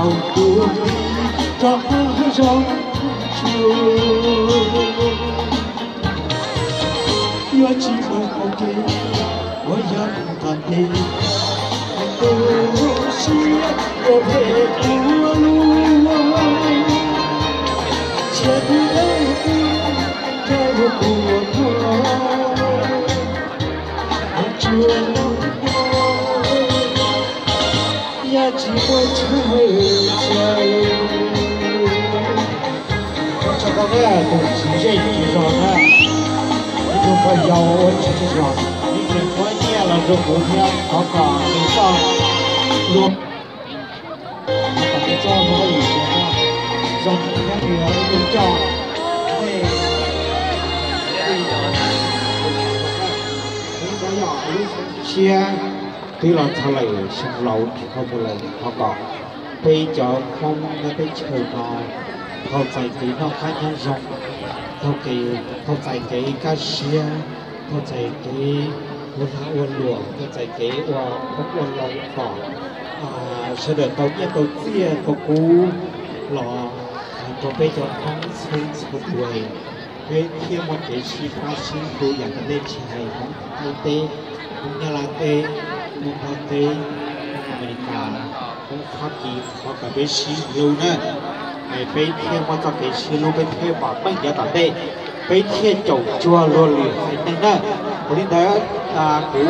Tus tib rov qab zoo tsuag, yuav tsis mus ua ke, ua yog tus tom ntej, tu siab ua phem ua luaj, cia tus dab tsi nrog luag puas thuag, ua tsuag yog tsis muaj chaw tsaws. Ua tsaug ntau na tus tsis zej tsis zos na, ib tug pog yau ua tsis zej zos, ib tug qhuab nyiaj los rau kuv thiab thov kom nws txoj hlub, kom nws txoj hlub ib tug zoo thiab nws ib tug coj nej, ib tug yog lub siab twb los txog lawm xyoo laus tsis tau mus lawm, thov kom peb cov Hmoob nyob teb chaws no tau txais kev noj qab nyob zoo, tau kev, tau txais kev kaj siab, tau txais kev ua lag ua luam, tau txais kev ua poob ua loo kom sawv daws tau nyiaj tau txiaj tau kub los rau peb cov Hmoob txhua txhua tus, peb thiaj muaj kev sib pab sib hlub yav tom ntej tsis hais Hmoob Thaib teb, Hmoob Nyab Laj teb, Hmoob Nplog teb, Hmoob Amelikas, Hmoob Fab Kis, thov kom peb sib hlub na, peb thiaj muaj txoj kev sib hlub, peb thiaj pom meej yav tom ntej, peb thiaj caum cuag luag lwm haiv neeg na. Ua li ntawd kuv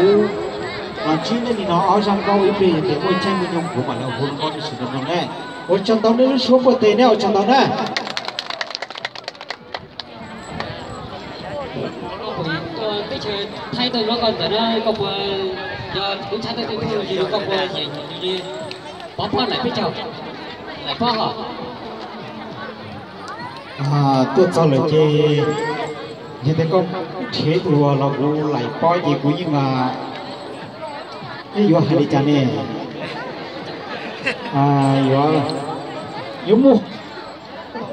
los ntsib nej li no ob zaj nkauj ib pliag yog tias muaj caij muaj nyoog kuv mam li hu nkauj rau sawv daws mloog ne. Ua tsaug ntau nej lub suab npuaj tes ne, ua tsaug ntau na. Teb chaws Thaib tuaj nyob koj ntawm na, koj puas, yog lub tshab tawm tuaj yog koj puas nyiam li pov pob nplaim peb caug, nplaim pob hos? Tuaj txog lawm ces yog tias koj nrhiav tus los kuv nplaim pob ces kuv yeej yuav hais li cas ne? Yuav, yuav mus,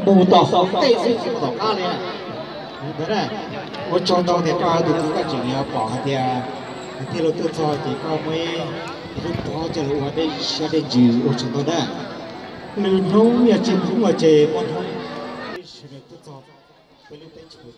mus tom hauv ntej xwb tsis mus tom qab li. Ua tsaug ntau tias koj tus koj tseem yuav pom hais tias tij laug tuaj txog ces koj muaj ib lub pob coj los ua dej siab dej ntsws, ua tsaug ntau na. Lwm hnub yog tsis hnub ua ces muaj hnub sawv daws tuaj txog peb lub teb chaws.